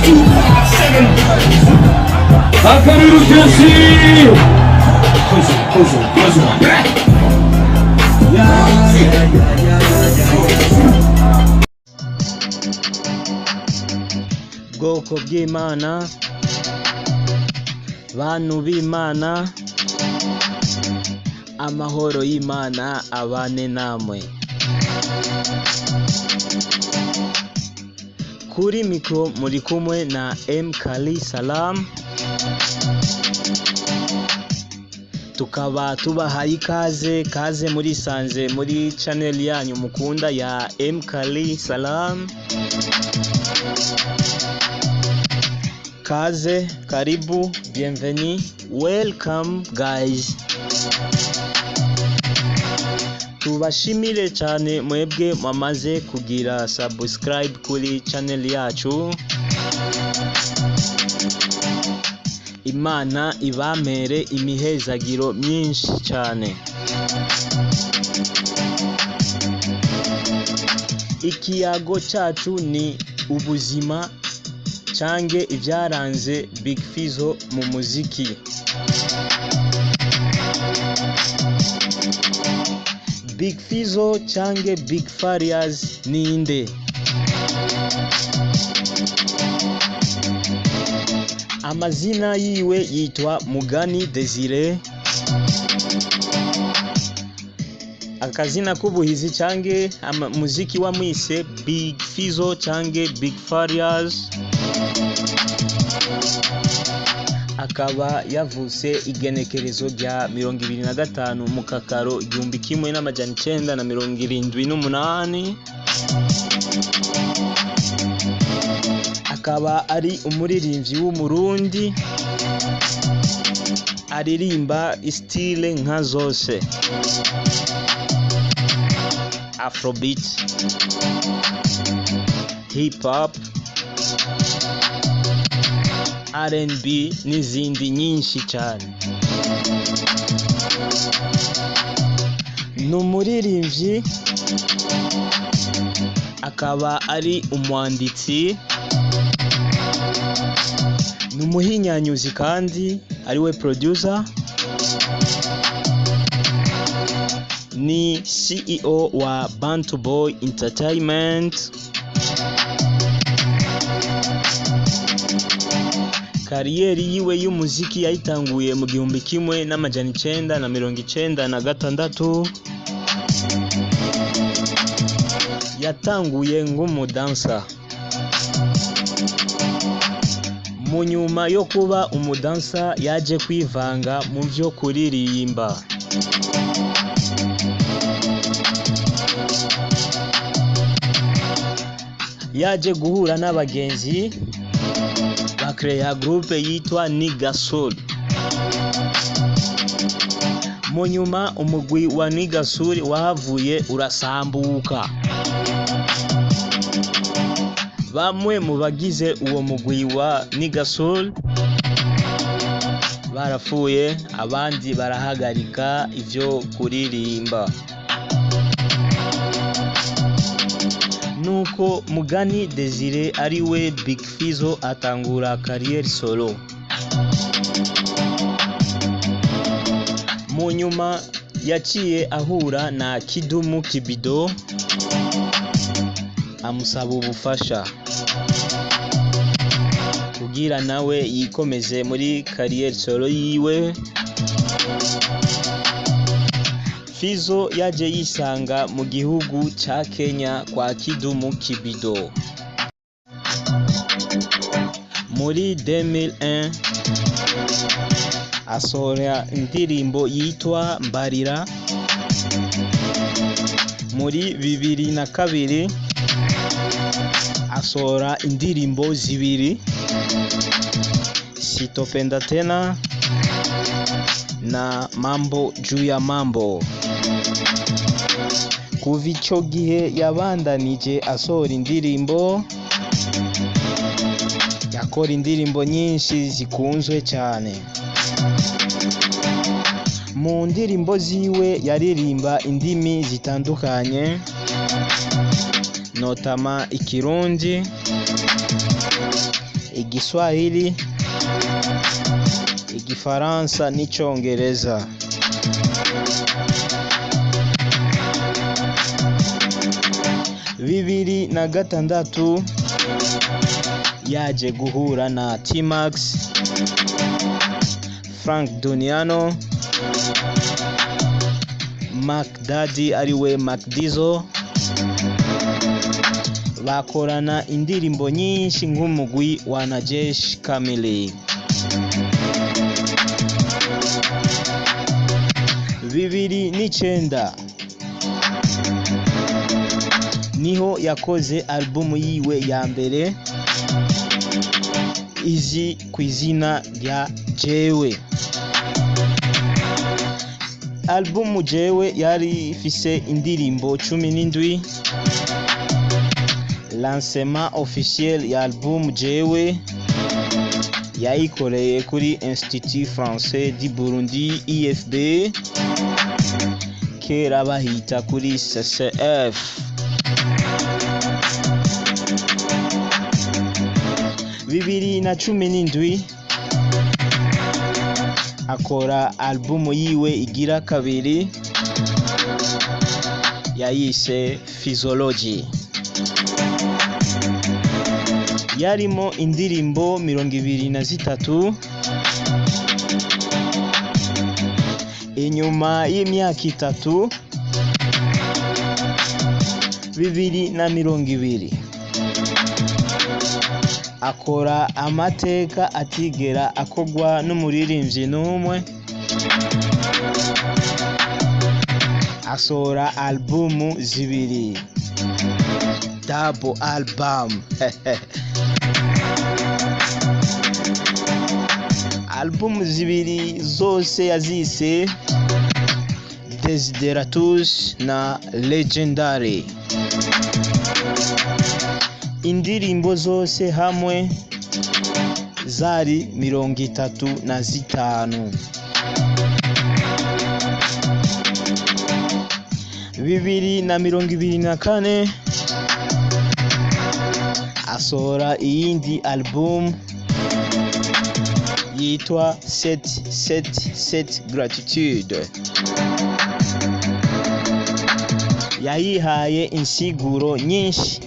2, 5, 7. Akaruru kenshi. Kozo, kozo, kozo. Yeah. Bwoko bw'Imana, bantu b'Imana, amahoro y'Imana abane namwe. Kuri mikro muri kumwe na M Kali Salam, tukaba tubahaye ikaze, kaze muri sanze muri channel yanyu mukunda ya M Kali Salam. Kaze, karibu, bienvenue, welcome guys. Tubashimire cyane mwebwe mwamaze kugira subscribe kuri channel yacu. Imana ibamere imihezagiro myinshi cyane. Ikiyago cyacu ni ubuzima cange ibyaranze Big Fizzo mu muziki. Big Fizzo cange Big Farious ninde? Amazina yiwe yitwa Mugani Desire. Akazina k'ubuhizi cange muziki wamwise Big Fizzo cange Big Farious. Akaba yavutse igenekerezo rya 25 Mukakaro 1978. Akaba ari umuririmbyi w'Umurundi aririmba style nka zose: Afrobeat, hip hop, R&B n'izindi nyinshi cyane. Ni umuririmbyi, akaba ari umwanditsi, ni umuhinyanyuzi kandi ariwe producer, ni CEO wa Bantu Boy Entertainment. Kariyeri yiwe y'umuziki yayitanguye mu 1996. Yatanguye nk'umudansa. Mu nyuma yo kuba umudansa yaje kwivanga mu vyo kuririmba. Yaje guhura n'abagenzi bakreya groupe yitwa Nigga Soul. Mu nyuma umugwi wa Nigga Soul wahavuye urasambuka. Bamwe mu bagize uwo mugwi wa Nigga Soul barapfuye, abandi barahagarika ivyo kuririmba. Nuko Mugani Desire ariwe Big Fizzo atangura carrière solo. Mu nyuma yaciye ahura na Kidumu Kibido amusaba ubufasha kugira nawe yikomeze muri carrière solo yiwe. Fizzo yaje yisanga mu gihugu ca Kenya kwa Kidumu Kibido. Muri 2001 asohora indirimbo yitwa Mbarira. Muri 2002 asohora indirimbo zibiri, Sitopenda Tena na Mambo Juu ya Mambo. Kuva ico gihe yabandanije asohora indirimbo, yakora indirimbo nyinshi zikunzwe cyane. Mu ndirimbo ziwe yaririmba indimi zitandukanye, notama Ikirundi, Igiswahili, Igifaransa n'Icongereza. 2006 yaje guhura na T-Max, Frank Duniano, Mac Daddy ariwe Mac Dizo, bakorana indirimbo nyinshi nk'umugwi wa Najesh Kamili. 2009 niho yakoze albumu yiwe ya mbere izi ku izina rya Jewe. Albumu Jewe yari ifise indirimbo 17. Lancement officiel ya albumu Jewe yayikoreye kuri Institut Français du Burundi IFB, kera bahita kuri CCF. 2017 akora albumu yiwe igira kabiri yayise Physiology, yarimo indirimbo 23. Inyuma y'imyaka 3, 2020 akora amateka atigera akogwa n'umuririmbyi n'umwe, asohora albumu 2, double album. Albumu 2 zose yazise Desideratus na Legendary. Indirimbo zose hamwe zari 35. 2024 asohora iyindi album yitwa 777 Gratitude, yayihaye insiguro nyinshi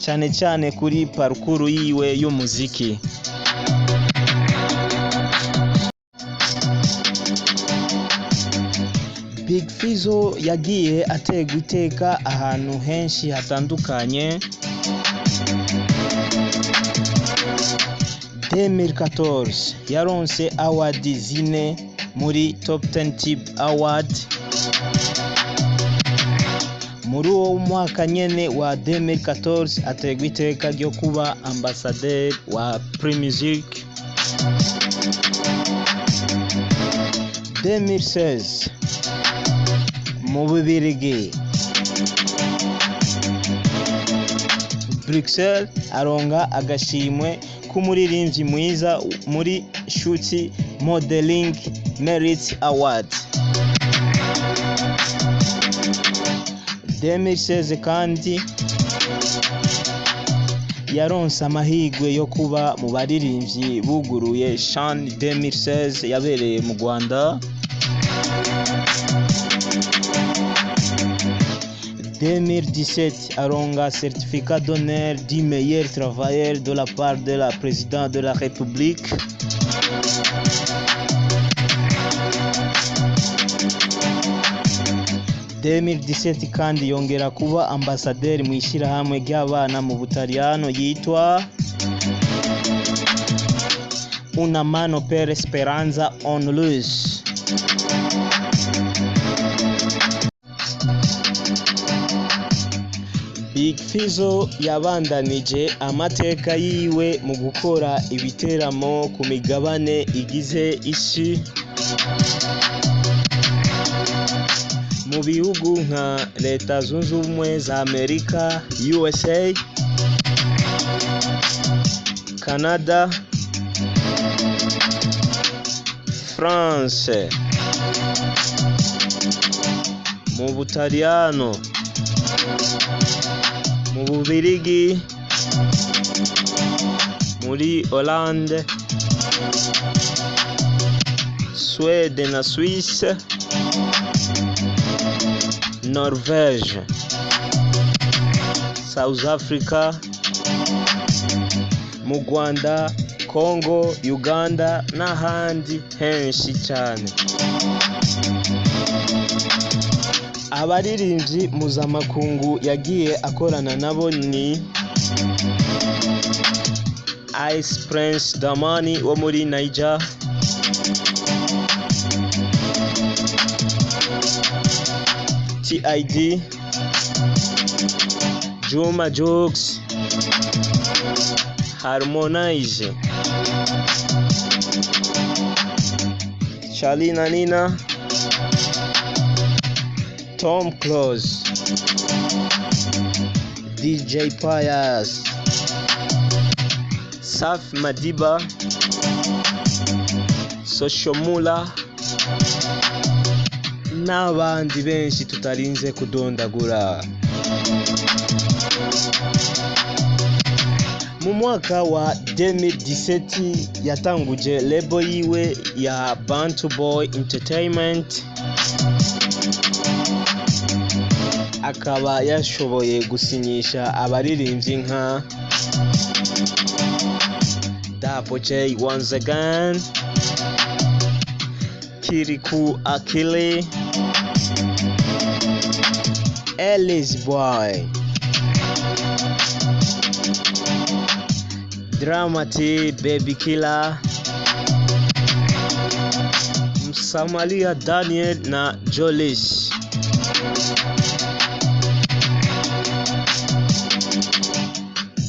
cyane cyane kuri parukuru yiwe y'umuziki. Big Fizzo yagiye ategwa iteka ahantu henshi hatandukanye. 2014 yaronse award 4 muri Top 10 Tip Award. Muri uwo mwaka nyene wa 2014 ategwa iteka ryo kuba ambassadeur wa Primusic. 2016 mu Bubirigi, Bruxelles, aronga agashimwe k'umuririmbyi mwiza muri Shuti Modeling Merit Award. 2016 kandi yaronse amahirwe yo kuba mu baririmbyi buguruye Shan 2016 yabereye mu Rwanda. 2017 aronga certificat d'honneur du meilleur travailleur de la part de la président de la République. 2017 kandi yongera kuba ambasaderi mu ishyirahamwe ry'abana mu Butaliyano yitwa Una mano per Speranza Onlus. Big Fizzo yabandanije amateka yiwe mu gukora ibiteramo ku migabane igize isi, mu bihugu nka Leta Zunze Ubumwe za Amerika USA, Canada, France, mu Butaliyano, mu Bubirigi, Muri Hollande, Suède na Suisse, Norvège, South Africa, mu Rwanda, Congo, Uganda n'ahandi henshi cyane. Abaririmbyi mpuzamakungu yagiye akorana nabo ni Ice Prince Damani wo muri Niger, TID, Juma Jux, Harmonize, Charly na Nina, Tom Close, DJ Pius, Safi Madiba, Social Mula n'abandi benshi tutarinze kudondagura. Mu mwaka wa 2017 yatanguje label yiwe ya Bantu Boy Entertainment, akaba yashoboye gusinyisha abaririmbyi nka Double J once again, Kirikou Akili, Ellis Boy, Dramati Baby Killer, Msamalia Daniel na Jolish.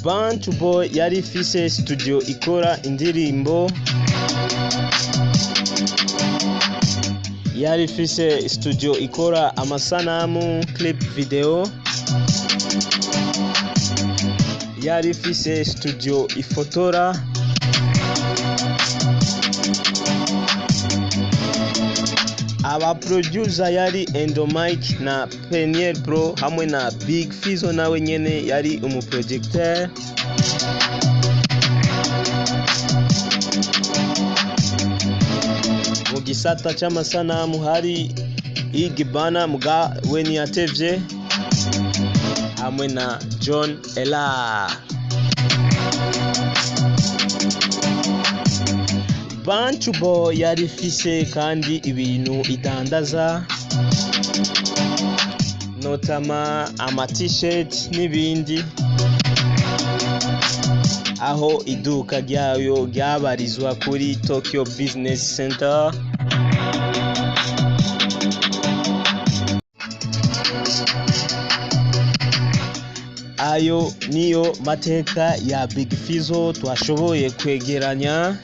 Bantu Boy yari ifise studio ikora indirimbo, yari ifise studio ikora amasanamu clip video, yari ifise studio ifotora, aba producer yari Endomike na Peniel Pro hamwe na Big Fizzo nawe nyene yari umuprojecteur. Mu gisata c'amasanamu hari Igibana muga we ntiyatevye hamwe na John Ella. Bantu Boy yari ifise kandi ibintu idandaza, notama ama t-shirt n'ibindi, aho iduka ryayo ryabarizwa kuri Tokyo Business Center. Ayo niyo mateka ya Big Fizzo twashoboye kwegeranya.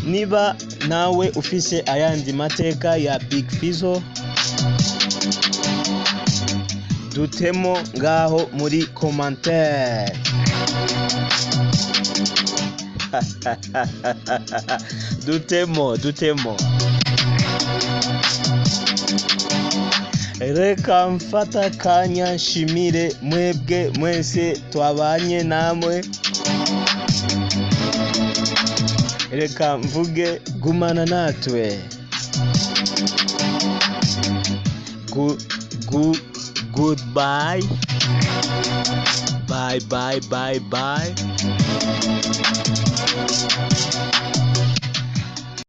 Niba nawe ufise ayandi mateka ya Big Fizzo, dutemo ngaho muri commentaire. Dutemo, dutemo. Reka mfata kanya nshimire mwebwe mwese twabanye namwe. Reka mvuge gumana natwe.